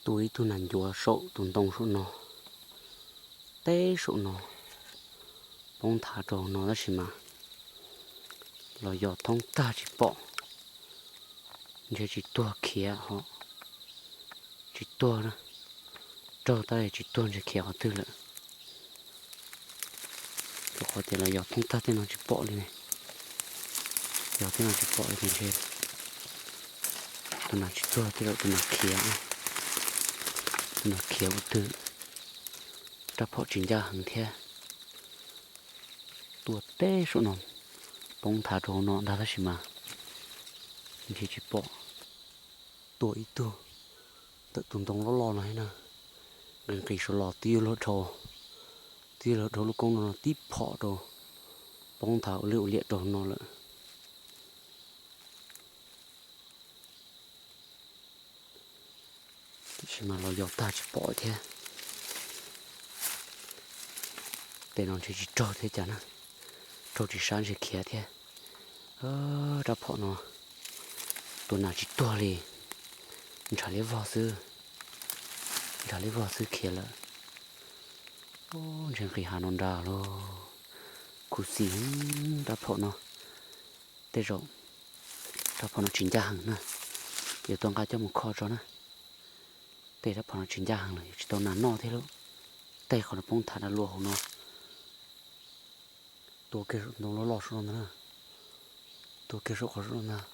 Tua ib tug nas ncuav saum tus ntoo saum no, teb saum no, poob nthav rau no tab sis mas los yos thoob tag tsis pom, ntshe tsis tuag khiav ho, tsis tuag na, raug tab tsis tuag ntshe khiav qhov twg lawm. Rau qhov tias los yos thoob tag tej no tsis pom li ne, yos tej no tsis pom li ces ntshe tus nas tsis tuag tej zaum tus nas khiav, tus nas khiav ua twg, rab phom tsis ncaj heev thiab. Tua teb saum no, poob nthav rau hauv no ntag tab sis mas ntshe tsis pom. Tua ib tug ntawm tus ntoo loj loj no thiab na, nqis nqis saud los twb yuav luag dhau, twb yuav luag dhau lub koob no no tib phom rau, poob nthav ua liaj ua liam rau hauv no lawm. Tiam sis mas los yos tag tsis pom thiab. Tej no ntshe tsis raug thiab cas na, raug tsis sab ntshe khiav thiab. Rab phom no tus nas tsis tuag li, ntshav liab vog xwb, ntshav liab vog xwb khiav lawm. Ntshe nqis hav no nrad lauj. Khuv xim rab phom no, tej zaum rab phom no tsis ncaj heev na, yuav tau nqa coj mus kho tso na. Tej rab phom no tsis ncaj heev lawm, yuav tsis tau nas noj thiab lauj. Tej qhov no poob nthav na luaj hauv no. Tua kiag saum ntoo loj loj saum no ntag na, tua kiag saum qhov saum no ntag.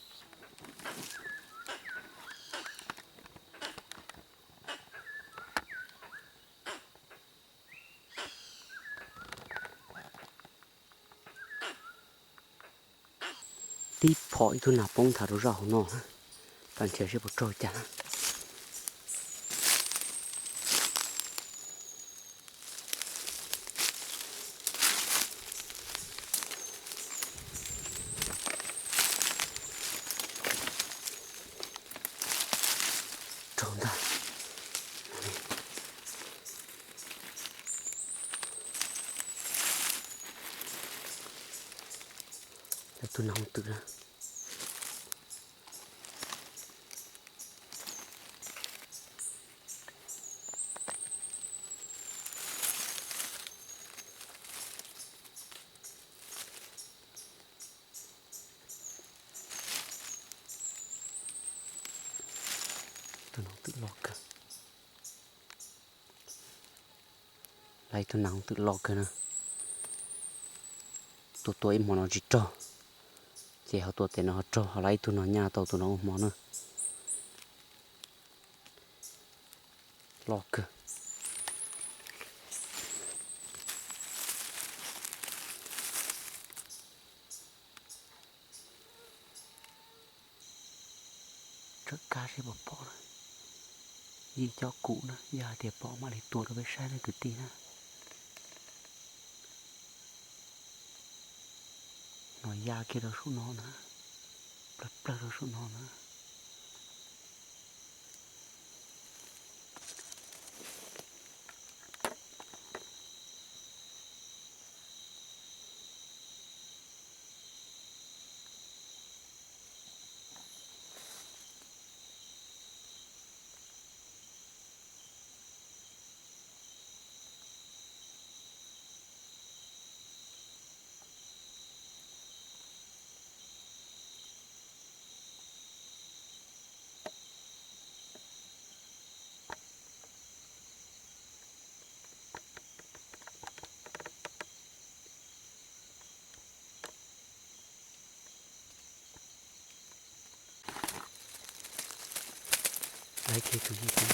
Tib phom ib tug nas poob nthav rau zaj hauv no, pab nrhiav seb puas raug cas na. Raug ntag. Lawv tus nas hoov twm na. Tus nas hoov twm loj kawg. Lawv ib tug nas hoov twm loj kawg na. Tus tua ib hmo no tsis raug, ces ho tua tes no ho raug, ho lawv ib tug no nyaj tau tus no ua hmo na. Loj kawg. Tsawm kab seb puas pom na. Yeej cob kuv na, yog hais tias pom mam li tua rau peb saib na kwv tij na. No ya kiag rau saum no na, plawg plawg rau saum no na. Lawv kiag tus me tub.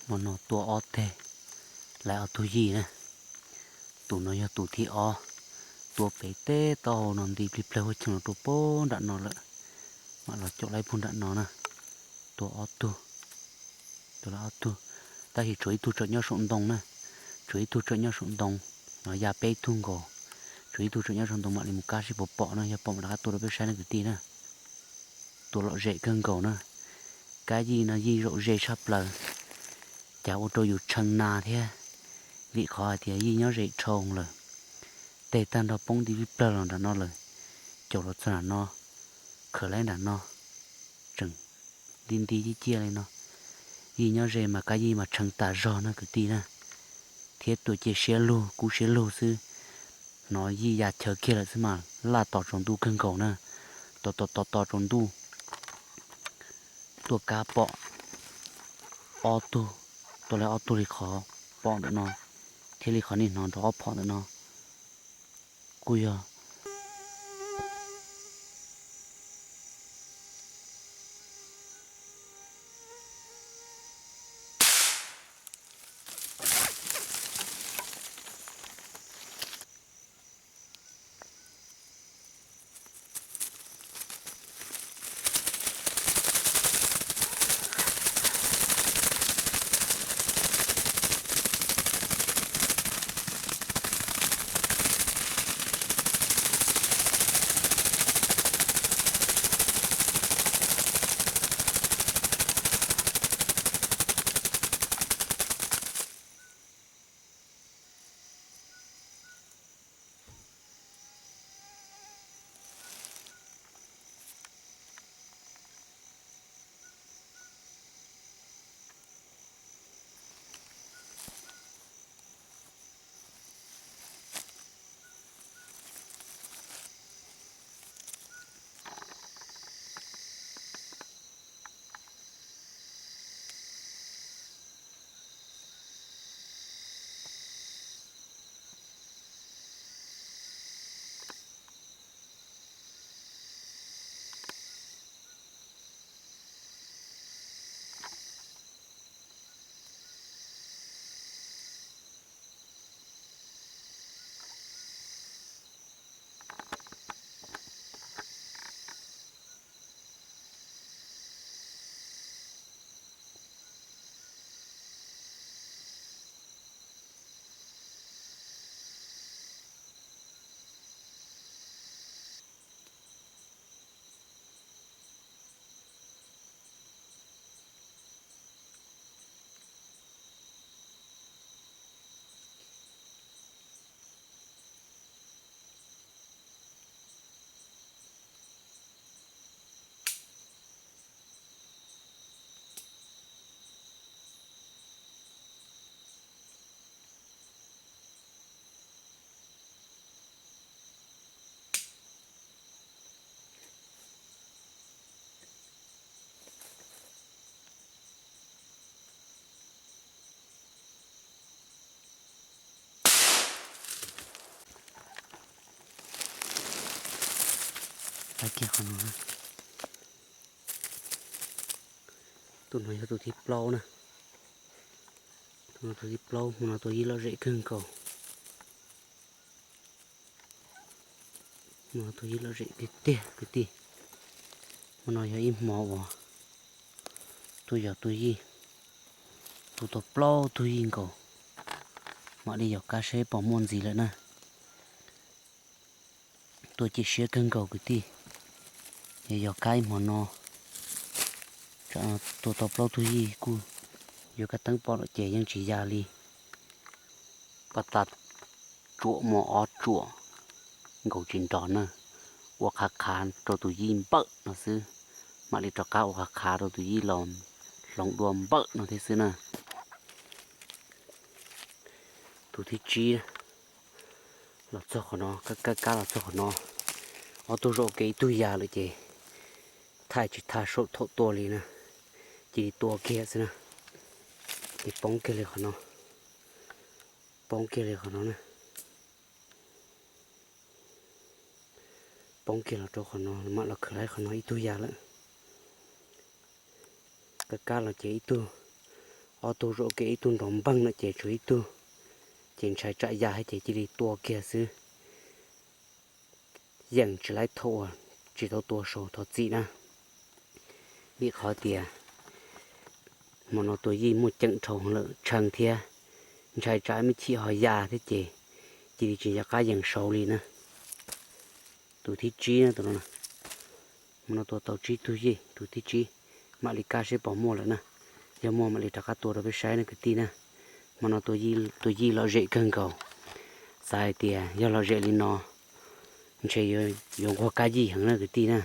Hmo no tua ob teg, lawv ob tug yij na. Tus no yog tus thib ob, tua pem teb taub hau no nti plig plawg huab cheej los rau pem nram no lawm, mam los caum lawv puag nram no na. Tua ob tug, tua lawv ob tug, tab sis tshuav ib tug tseem nyob saum ntoo na, tshuav ib tug tseem nyob saum ntoo, no ya peb tug nkaus, tshuav ib tug tseem nyob saum ntoo mam li mus kab seb puas pom na, yog pom mam rov qab tua rau peb saib na kwv tij na. Tua lom zem kawg nkaus na. Kab yij no yij zaum ze tshaj plaws, cas ua rau yus tshee na thiab, vim qhov hais tias yij nyob ze dhau lawm, teg tag nrho poob nti plig plawg los nram no lawm, caum los txog nram no, khawm lawv nram no, tseem nti nti ciaj ciaj li no. Yij nyob ze mas kab yij mas tshee tas zog na kwv tij na, thiab tua cia siab lug kub siab lug xwb. Hnov yij ya chaw kiag lawm xwb mas laj tos tsaus ntuj kawg nkaus na, tos tos tos tos tsaus ntuj. Tuaj kab pom ob tug, tua lawv ob tug li qhov pom ntawm no, thiab li qhov nej hnov nrov ob phom ntawm no kuj yog Kiag qhov no, tus no yog tus thib plaub na. Tus no tus thib plaub, hmo no tua yij lom zem kawg nkaus. Hmo no tua yij lom zem tiag tiag kwv tij. Hmo no yog ib hmo uas tuaj yos tua yij, tua tau plaub tug yij nkaus, mam li yos kab seb pom muaj ntxiv lawm na. Tua cia siab kawg nkaus kwv tij. Yog yos kab ib hmo no, tsam no tua tau plaub tug yij kuj yuav kab teeb pom lawm ces yeej tsis ya li. Paj tas tsuam mos ob tsuam nkaus tsis nrov na, ua qhav qhav rau tus yij npawm no xwb, mam li rov qab ua qhav qhav rau tus yij los hloov dua npawm no thiab xwb na. Tus thib tsib los txog qhov no, kab kab kab los txog qhov no, ob tug zaum kev ib tug ya lawm ces thaij tsis thaij saum thaum tua li na, cia li tua kiag xwb na, ces poob kiag li qhov no, poob kiag li qhov no na. Poob kiag los rau qhov no, mam los khwv laib qhov no ib tug ya lawm. Kab kab los ces ib tug, Ob tug zaum kev ib tug nrov npeeg lawm ces tshuav ib tug, ces ntshai tsam ya thiab ces cia li tua kiag xwb. Yeej tsis laib thaum uas tsis tau tua saud thov txim na, vim qhov tias hmo no tua yij muaj ceem dhau lawm tshee thiab, ntshai tsam me chim ho ya thiab ces cia li tsis nco qab yeem saud li na. Tus thib tsib na, tus no, hmo no tua tau tsib tug yij, tus thib tsib, mam li kab seb puas muaj lawm na. Yog muaj mam li rov qab tua rau peb saib na kwv tij na. Hmo no tua yij lom zem kawg nkaus, xav hais tias yog lom zem li no ntshe yuav nquag kab yij heev na kwv tij na.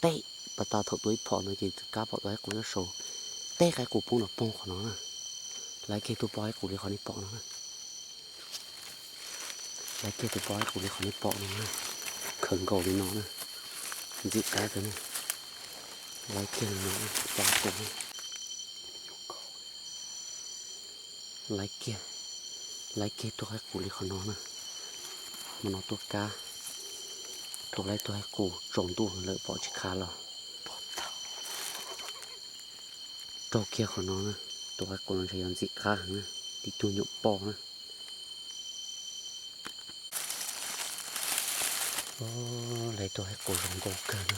Teb pas tas thaum tua ib phom no ces kab phom tua haib qus nyob saud, teb qaib qus poob no poob qhov no na. Laiv kiag tuaj pom haib qus li qhov nej pom no na. Laiv kiag tuaj pom haib qus li qhov nej pom no na. Khaws nkaus li no na, ntxim qab kawg na. Laiv kiag li no, pom haib qus na. Laiv kiag, laiv kiag tuaj haib qus li qhov no na. Hmo no tuaj kab, tua laiv tuaj haib qus tsaus ntuj lawm pom tsis khav los. Raug kiag qhov no na, tua haib qus no ntshe yuav ntxim qab heev na, tib tug nyuam poj na. Laiv tuaj haib qus zoo nkauj kawg na.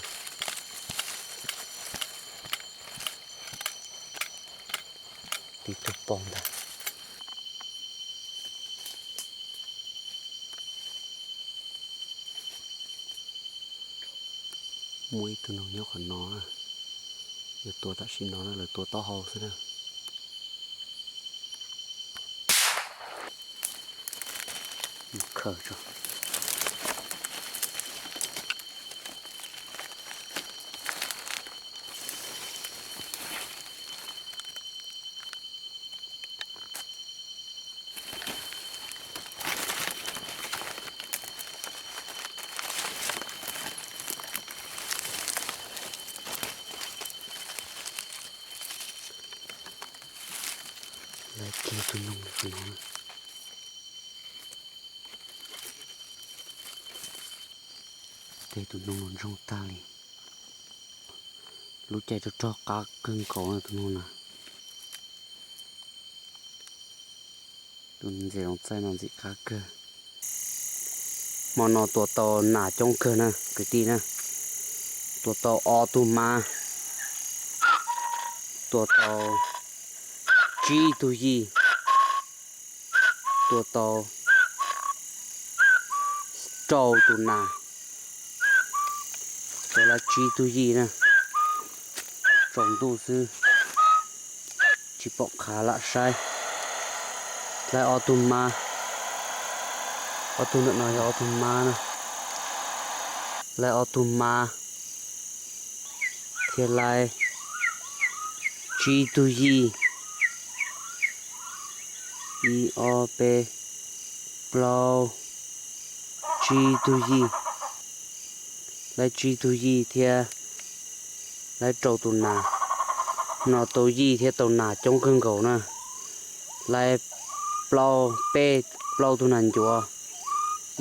Tib tug poj ntag. Muaj ib tug noog nyob qhov no, yuav tua tam sim no na, lawv tua taub hau xwb na. Khaws tso. Laiv kiag tus noog li qhov no. Tej tus noog los ntsoog tag li. Lub caij rog rog qab kawg nkaus na tus noog na. Tus ntses zoov txaij no ntxim qab kawg. Hmo no tua tau nas coob kawg na kwv tij na. Tua tau ob tug mab, tua tau tsib tug yij, tua tau rau tus nas, tua laiv tsib tug yij na. Tsaus ntuj xwb, tsis pom qhav lam saib. Laiv ob tug mab, ob tug ntawm no yog ob tug mab na. Laiv ob tug mab thiab laiv tsib tug yij. Ib ob peb plaub tsib tug yij. Laiv tsib tug yij thiab laiv rau tus nas. No tau yij thiab tau nas coob kawg nkaus na. Laiv plaub peb plaub tug nas ncuav,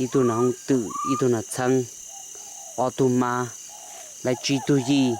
ib tug nas hooj twm, ib tug nas txheeb, ob tug mab, laiv tsib tug yij,